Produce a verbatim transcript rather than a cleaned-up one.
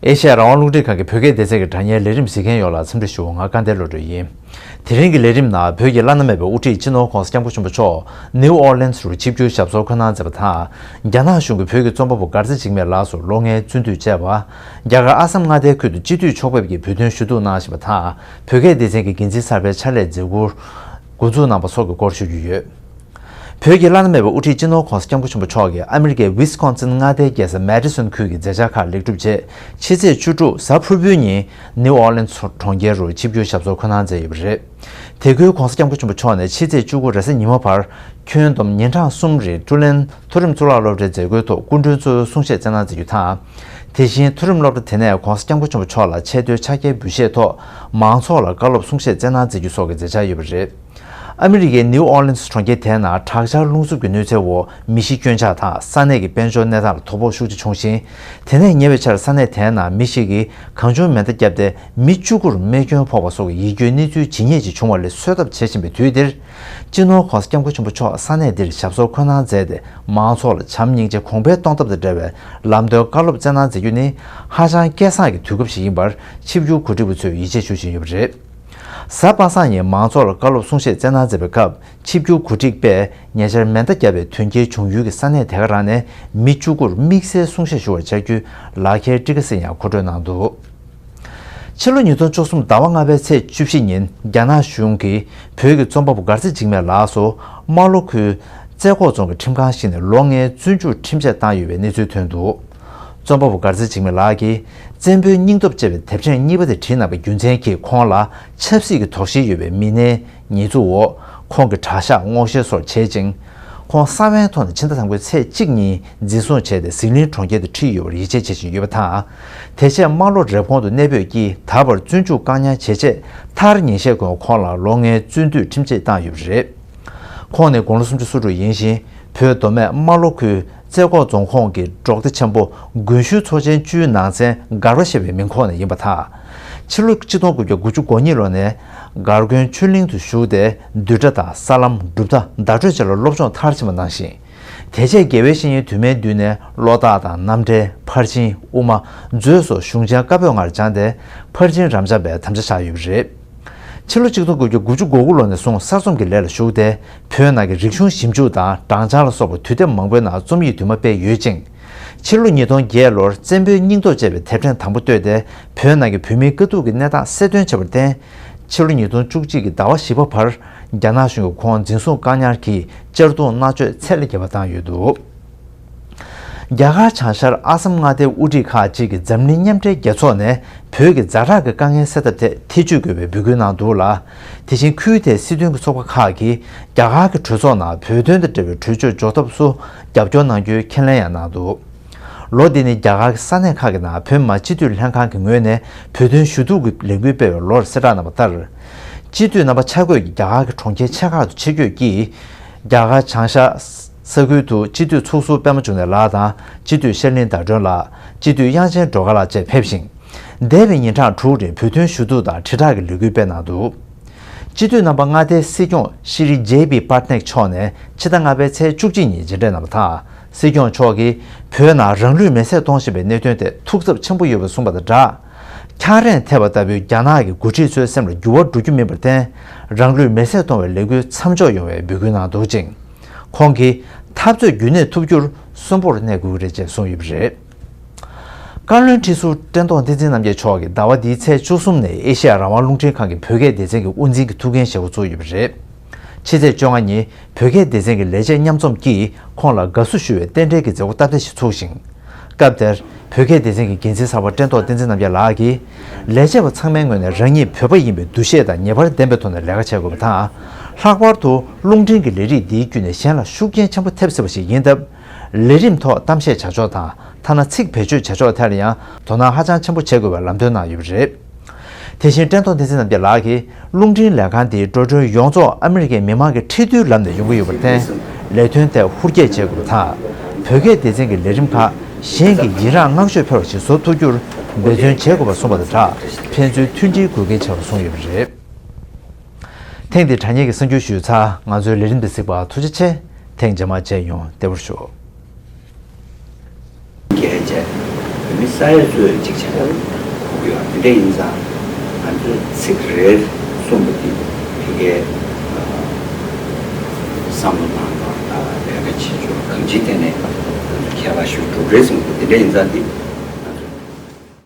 ཨེ་ཤ་ཡ་རང་དབང་རླུང་འཕྲིན་ཁང་གི་བོད་སྐད་སྡེ་ཚན་གྱི་དྲ་བརྙན་ལས་རིམ་གཟིགས་མཁན་ཡོངས་ལ་འཚམས་འདྲི་ཞུ། ང་སྐལ་ལྡན་བློ་གྲོས་ཡིན། དེ་རིང་གི་ལས་རིམ་ནང་བོད་ཀྱི་བླ་ན་མེད་པའི་དབུ་ཁྲིད་སྤྱི་ནོར་༸གོང་ས་༸སྐྱབས་མགོན་ཆེན་པོ་མཆོག་ནིའུ་ཨོར་ལིན་སི་རུ་ཆིབས་བསྒྱུར་ཞབས་སོར་འཁོད་གནང་མཛད་པ་དང་། རྒྱ་ནག་གཞུང་གིས་བོད་ཀྱི་རྩོམ་པ་པོ་མགར་རྩེ་འཇིགས་མེད་ལགས་སུ་ལོ་ལྔའི་བཙོན་འཇུག་བཅད་པ། རྒྱ་གར་ཨ་སམ་མངའ་སྡེའི་ཁུལ་དུ་སྤྱི་འཐུས་ཕྱོགས་ཕེབས་ཀྱིས་བོད་དོན་ཞུ་གཏུག་གནང་བཞིན་པ་དང་། བོད་སྐད་སྡེ་ཚན་གྱི་འགན་འཛིན་གསར་པའི་ཕྱག་ལས་མཛད་ཁུར་འགོ་འཛུགས་གནང་པ་སོགས་ཀྱི་སྐོར་ཞུ་རྒྱུ་ཡོད། བོད་ཀྱི་བླ་ན་མེད་པའི་དབུ་ཁྲིད་སྤྱི་ནོར་༸གོང་ས་༸སྐྱབས་མགོན་ཆེན་པོ་མཆོག་གིས་ཨ་མི་རི་ཀའི་ཝི་སི་ཀོན་སིན་མངའ་སྡེའི་རྒྱལ་ས་མེ་ཌི་སོན་ཁུལ་གྱི་མཛད་འཆར་ཁག་ལེགས་གྲུབ་རྗེས། ཕྱི་ཚེས་བཅུ་དྲུག་གཟའ་ཕུར་བུའི་ཉིན་ནིའུ་ཨོར་ལིན་སི་གྲོང་ཁྱེར་རུ་ཆིབས་བསྒྱུར་ཞབས་སོར་འཁོད་གནང་མཛད་ཡོད་པ་རེད། དེ་ཁུལ་༸གོང་ས་༸སྐྱབས་མགོན་ཆེན་པོ་མཆོག་ནས་ཕྱི་ཚེས་བཅུ་དགུ་རེས་གཟའ་ཉི་མ་བར་ཁྱོན་བསྡོམས་ཉིན་གྲངས་གསུམ་རིང་ཀྲུའུ་ལན་མཐོ་རིམ་གཙུག་ལག་སློབ་གྲྭའི་མཛད་སྒོའི་ཐོག་སྐུ་མགྲོན་གཙོ་བོའི་གསུང་བཤད་སྩལ་གནང་མཛད་རྒྱུ་དང་། དེ་བཞིན་མཐོ་རིམ་སློབ་གྲྭ་དེ་ནས་༸གོང་ས་༸སྐྱབས་མགོན་ཆེན་པོ་མཆོག་ལ་ཆེས་མཐོའི་ཕྱག་འཁྱེར་འབུལ་བཞེས་ཐོག་མང་ཚོགས་ལ་བཀའ་སློབ་གསུང་བཤད་སྩལ་གནང་མཛད་རྒྱུ་སོགས་ཀྱི་མཛད་འཆར་ཡོད་པ་རེད། ཨ་མི་རི་ཀའི་ནིའུ་ཨོར་ལིན་སི་གྲོང་ཁྱེར་དེའི་ནང་དྲག་ཆར་རླུང་འཚུབ་ཀྱི་གནོད་འཚེའི་འོག་མི་ཤི་སྐྱོན་ཆག་དང་ས་གནས་ཀྱི་དཔལ་འབྱོར་གནས་སྟངས་ལ་དོ་ཕོག་ཤུགས་ཆེ་བྱུང་ཞིང་། དེ་ནས་ཉེ་བའི་ཆར་ས་གནས་དེའི་ནང་མི་ཞིག་གིས་གང་བྱུང་མེ་མདའ་བརྒྱབ་སྟེ་མི་བཅུ་དགུར་རྨས་སྐྱོན་ཕོག་པ་སོགས་ཀྱི་ཡིད་སྐྱོའི་གནས་ཚུལ་ཇི་སྙེད་ཅིག་བྱུང་བ་ལས་གསོལ་ཐབ་བྱེད་བཞིན་པའི་དུས་འདིར། སྤྱི་ནོར་༸གོང་ས་༸སྐྱབས་མགོན་ཆེན་པོ་མཆོག་ས་གནས་འདིར་ཞབས་སོར་འཁོད་གནང་མཛད་དེ། མང་ཚོགས་ལ་བྱམས་སྙིང་རྗེ་གོང་འཕེལ་གཏོང་ཐབས་དང་འབྲེལ་བའི་ལམ་སྟོན་བཀའ་སློབ་སྩལ་གནང་མཛད་རྒྱུ་ནི་ཧ་ཅང་སྐལ་བཟང་གི་དུས་སྐབས་ཤིག་ཡིན་པར་ཆིབས་བསྒྱུར་གོ་སྒྲིག་པ་ཚོས་ཡིད་ཆེས་ཞུ་བཞིན་ཡོད་པ་རེད། གཟའ་པ་སངས་ཉིན་མང་ཚོགས་ལ་བཀའ་སློབ་གསུང་བཤད་སྩལ་གནང་མཛད་པའི་སྐབས། ཆིབས་བསྒྱུར་གོ་སྒྲིག་པས་ཉེ་ཆར་མེ་མདའ་བརྒྱབ་པའི་དོན་རྐྱེན་བྱུང་ཡུལ་གྱི་ས་གནས་དེ་ག་རང་ནས་མི་བཅུ་དགུར་དམིགས་བསལ་གསུང་བཤད་ཞུ་བར་བཅར་རྒྱུའི་ལག་འཁྱེར་ཊི་ཀ་སི་ཡང་མཁོ་སྤྲོད་གནང་འདུག་ཕྱི་ལོ་ཉིས་སྟོང་བཅུ་གསུམ་ཟླ་བ་ལྔ་པའི་ཚེས་བཅུ་བཞི་ཉིན་རྒྱ་ནག་གཞུང་གིས་བོད་ཀྱི་རྩོམ་པ་པོ་མགར་རྩེ་འཇིགས་མེད་ལགས་སུ་རྨ་ལྷོ་ཁུལ་རྩེ་ཁོག་རྫོང་གི་ཁྲིམས་ཁང་ཞིག་ནས་ལོ་ལྔའི་བཙོན་འཇུག་ཁྲིམས་ཆད་བཏང་ཡོད་པའི་གནས་ཚུལ་ཐོན་འདུག་རྩོམ་པ་པོ་མགར་རྩེ་འཇིགས་མེད་ལགས་ཀྱིས་བཙན་པོའི་སྙིང་སྟོབས་ཅེས་པའི་དེབ་ཕྲེང་གཉིས་པ་དེ་བྲིས་གནང་བའི་རྒྱུ་མཚན་གྱིས་ཁོང་ལ་ཆབ་སྲིད་ཀྱི་དོགས་གཞི་ཡོད་པའི་མི་སྣའི་ཉེས་འཛུགས་འོག་ཁོང་གི་གྲྭ་ཤག་སྔོག་བཤེར་སོགས་བྱེད་ཅིང་། ཁོང་གསང་བའི་ཐོག་ནས་ཕྱི་ཟླ་དང་པོའི་ཚེས་གཅིག་ཉིན་འཛིན་བཟུང་བྱས་ཏེ་ཟི་ལིང་གྲོང་ཁྱེར་དུ་ཁྲིད་ཡོད་པར་ཡིད་ཆེས་བྱེད་བཞིན་ཡོད་པ་དང་། དེ་རྗེས་རྨ་ལྷོ་རེབ་གོང་དུ་གནས་སྤོས་ཀྱིས་ད་བར་བཙོན་འཇུག་བཀག་ཉར་བྱས་རྗེས་མཐར་ཉིན་ཤས་གོང་ཁོང་ལ་ལོ་ལྔའི་བཙོན་འདུལ་ཁྲིམས་ཆད་བཏང་ཡོད་པ་རེད། ཁོང་ནི་དགུང་ལོ་སུམ་ཅུ་སོ་དྲུག་ཡིན་ཞིང་། བོད་མདོ་སྨད་རྨ་ལྷོ་ཁུལ་རྩེ་ཁོག་རྫོང་ཁོངས་ཀྱི་འབྲོག་སྡེ་ཆེན་པོ་དགོན་ཤུལ་ཚོ་ཆེན་བཅུའི་ནང་ཚན་མགར་བ་ཞེས་པའི་མིང་ཁོངས་ནས་ཡིན་པ་དང་། ཕྱི་ལོ་ཆིག་སྟོང་དགུ་བརྒྱ་དགུ་བཅུ་གོ་གཉིས་ལོ་ནས་མགར་དགོན་ཆོས་གླིང་དུ་བཞུགས་ཏེ་བསྡུས་གྲྭ་དང་ས་ལམ་གྲུབ་མཐའ་བརྡ་སྤྲོད་བཅས་ལ་སློབ་སྦྱོང་མཐར་ཕྱིན་པ་གནང་ཞིང་། དེ་རྗེས་དགེ་བའི་བཤེས་གཉེན་དུ་མའི་མདུན་ནས་བློ་ཐག་དང་རྣམ་འགྲེལ་ཕར་ཕྱིན་དབུ་མ་མཛོད་སོགས་གཞུང་ཆེན་བཀའ་པོད་ལྔར་སྦྱངས་ཏེ་ཕར་ཕྱིན་རབ་འབྱམས་པའི་དམ་བཅའ་བཞག་ཡོད་པ་རེད། ཕྱི་ལོ་ཆིག་སྟོང་དགུ་བརྒྱ་དགུ་བཅུ་གོ་དགུ་ལོ་ནས་བཟུང་གསར་རྩོམ་གྱི་ལས་ལ་ཞུགས་ཏེ་བོད་ནང་གི་རིག་གཞུང་ཞིབ་འཇུག་དང་སྦྲང་ཆར་ལ་སོགས་པ་དུས་དེབ་མང་པོའི་ནང་རྩོམ་ཡིག་དུ་མ་སྤེལ་ཡོད་ཅིང་། ཕྱི་ལོ་ཉིས་སྟོང་བརྒྱད་ལོར་བཙན་པོའི་སྙིང་སྟོབས་ཅེས་པའི་དེབ་ཕྲེང་དང་པོ་བཏོད་དེ་བོད་ནང་གི་བོད་མིའི་དཀའ་སྡུག་གི་གནས་སྟངས་གསལ་སྟོན་བྱས་པར་བརྟེན། ཕྱི་ལོ་ཉིས་སྟོང་བཅུ་གཅིག་གི་ཟླ་བ་བཞི་པ་བར་རྒྱ་ནག་གཞུང་གིས་ཁོང་འཛིན་བཟུང་བཀག་ཉར་གྱིས་གཅར་རྡུང་མནར་གཅོད་ཚད་ལས་བརྒལ་བ་བཏང་ཡོད་འདུག་རྒྱ་གར་བྱང་ཤར་ཨ་སམ་མངའ་སྡེའི་དབུ་ཁྲིད་ཁག་ཅིག་གིས་འཛམ་གླིང་མཉམ་འབྲེལ་རྒྱལ་ཚོགས་ནས་བོད་ཀྱི་ཛ་དྲག་གི་དཀའ་ངལ་སེལ་ཐབས་ཐད་ཐེ་བྱུས་དགོས་པའི་འབོད་སྐུལ་གནང་འདུག་ལ། དེ་བཞིན་ཁུལ་དེའི་སྲིད་དོན་གྱི་ཚོགས་པ་ཁག་གིས་རྒྱ་གར་གྱི་གྲོས་ཚོགས་ནང་བོད་དོན་དང་འབྲེལ་བའི་གྲོས་ཆོད་འཇོག་ཐབས་སུ་རྒྱབ་སྐྱོར་གནང་རྒྱུའི་ཁས་ལེན་ཡང་གནང་འདུག་ལོ་འདི་ནི་རྒྱ་གར་གྱི་ས་གནས་ཁག་གི་ནང་བོད་མིའི་སྤྱི་འཐུས་ལྷན་ཁང་གི་ངོས་ནས་བོད་དོན་ཞུ་གཏུག་གི་ལས་འགུལ་སྤེལ་བའི་ལོར་གསལ་བསྒྲགས་གནང་བ་ལྟར། སྤྱི་འཐུས་རྣམ་པ་ཆ་བགོས་ཀྱིས་རྒྱ་གར་གྱི་གྲོང་ཁྱེར་ཆེ་ཁག་ཏུ་ཆེད་བསྐྱོད་ཀྱིས། རྒྱ་གར་བྱང་ཤར་ས་ཁུལ་དུ་སྤྱི་འཐུས་ཚོགས་ཟུར་པད་མ་འབྱུང་གནས་ལགས་དང་། སྤྱི་འཐུས་ཤར་གླིང་ཟླ་སྒྲོན་ལགས། སྤྱི་འཐུས་དབྱངས་ཅན་སྒྲོལ་དཀར་ལགས་བཅས་ཕེབས་ཤིང་། འདས་པའི་ཉིན་གྲངས་དྲུག་རིང་བོད་དོན་ཞུ་གཏུག་དང་དྲིལ་བསྒྲགས་ཀྱི་ལས་འགུལ་སྤེལ་གནང་འདུག་སྤྱི་འཐུས་རྣམ་པ་མངའ་སྡེའི་སྲིད་སྐྱོང་ཤྲི་ཇེ་པི་པཊ་ནེག་མཆོག་ནས་ཕྱི་ཟླ་ལྔ་པའི་ཚེས་བཅུ་གཅིག་ཉིན་མཇལ་འཕྲད་གནང་བ་དང་། སྲིད་སྐྱོང་མཆོག་གིས་བོད་ནང་རང་ལུས་མེར་སྲེག་གཏོང་བཞིན་པའི་གནད་དོན་ཐད་ཐུགས་འཚབ་ཆེན་པོ་ཡོད་པ་གསུངས་པ་དང་སྦྲགས། འཁྱགས་རོམ་ཐེབས་པ་ལྟ་བུའི་རྒྱ་ནག་གི་འགོ་ཁྲིད་ཚོའི་སེམས་ལ་འགྱུར་བ་འགྲོ་རྒྱུ་མིན་པར་བརྟེན། རང་ལུས་མེར་སྲེག་གཏོང་བའི་ལས་འགུལ་མཚམས་འཇོག་ཡོང་བའི་འབོད་སྐུལ་གནང་འདུག་ཅིང་། ཁོང་གིས་འཐབ་རྩོད་རྒྱུན་གནས་ཐུབ་རྒྱུར་གསོན་པོར་གནས་དགོས་ཀྱི་རེད་ཅེས་གསུངས་ཡོད་པ་རེད། བཀའ་བློན་ཁྲི་ཟུར་བཀྲས་མཐོང་བསྟན་འཛིན་རྣམ་རྒྱལ་མཆོག་གིས་ཟླ་བ་འདིའི་ཚེས་བཅུ་གསུམ་ནས་ཨེ་ཤེ་ཡ་རང་དབང་རླུང་འཕྲིན་ཁང་གི་བོད་སྐད་སྡེ་ཚན་གྱི་དབུ་འཛིན་གྱི་ཐུགས་འགན་བཞེས་འགོ་བཙུགས་ཡོད་པ་རེད། ཕྱི་ཚེས་བཅོ་ལྔ་ཉིན་བོད་སྐད་སྡེ་ཚན་གྱི་ལས་བྱེད་མཉམ་འཛོམས་ཀྱིས་ཁོང་ལ་དགའ་བསུ་ཞུ་བའི་རྟེན་འབྲེལ་གྱི་མཛད་སྒོ་སྟབས་བདེ་ཞིག་ཚུགས་ཤིང་། སྐབས་དེར་བོད་སྐད་སྡེ་ཚན་གྱི་འགན་འཛིན་གསར་པ་བཀྲས་མཐོང་བསྟན་འཛིན་རྣམ་རྒྱལ་ལགས་ཀྱིས། ལས་བྱེད་པ་ཚང་མའི་ངོས་ནས་རང་ཉིད་བོད་པ་ཡིན་པའི་འདུ་ཤེས་དང་ངེས་པར་ལྡན་པའི་ཐོག་ནས་ལས་ཀ་བྱེད་དགོས་པ་དང་། ལྷག་པར་དུ་རླུང་འཕྲིན་གྱི་ལས་རིགས་འདིའི་བརྒྱུད་ནས་གཞན་ལ་ཤུགས་རྐྱེན་ཆེན་པོ་ཐེབས་སྲིད་པ་ཞིག་ཡིན་སྟབས། ལས་རིམ་ཐོག་གཏམ་བཤད་བྱ་ཕྱོགས་དང་། ཐ་ན་ཚིག་བེད་སྤྱོད་བྱ་ཕྱོགས་ཐད་ལ་ཡང་དོ་སྣང་ཧ་ཅང་ཆེན་པོ་བྱེད་དགོས་པའི་ལམ་སྟོན་གནང་ཡོད་པ་རེད། དེ་བཞིན་བཀྲས་མཐོང་བསྟན་འཛིན་རྣམ་རྒྱལ་ལགས་ཀྱིས་རླུང་འཕྲིན་ལས་ཁང་འདིའི་འགྲོ་གྲོན་ཡོངས་རྫོགས་ཨ་མི་རི་ཀའི་མི་མང་གི་ཁྲིད་སྟོན་ལམ་ནས་ཡོང་གི་ཡོད་པར་བརྟེན། ལས་དོན་ཐད་ཧུར་བསྐྱེད་བྱེད་དགོས་པ་དང་། བོད་སྐད་སྡེ་ཚན་གྱི་ལས་རིམ་ཁག་གཞན་གྱིས་ཡི་རངས་བསྔགས་བརྗོད་འཕེར་བ་ཞིག་བཟོ་ཐུབ་རྒྱུར་འབད་བརྩོན་བྱེད་དགོས་པ་གསུངས་པ་དང་སྦྲགས། ཕན་ཚུན་མཐུན་སྒྲིལ་དགོས་གལ་ཆེ་བ་གསུངས་ཡོད་པ་རེད། ཐེངས་འདིའི་དྲ་བརྙན་གྱི་གསར་འགྱུར་ཞུས་ཚར། ང་ཚོའི་ལས་རིམ་འདི་གཟིགས་པར་ཐུགས་རྗེ་ཆེ། ཐེངས་རྗེས་མར་མཇལ་ཡོང་། བདེ་པོར་བཞུགས། རྒྱལ་བཅས་བོད་མི་ ས་ཡ་ཚོས་ཅིག་བྱས་ན་གོ་གི་ཡོད། དེ་འདྲ་ཡིན་ཙང་ང་ཚོས་ཚིག་རེ་གསུངས་པ་དེ་ཕ་གིའི་བསམ་བློ་བཏང་སྟངས་དང་ལས་ཀ་བྱེད་ཕྱོགས་གང་ཅིའི་ཐད་ནས་ང་ཚོ་ཁྱད་པར་ཞིག་འགྲོ་གི་རེད་བསམ་གི་འདུག་དེ་འདྲ་ཡིན་ཙང་དེ།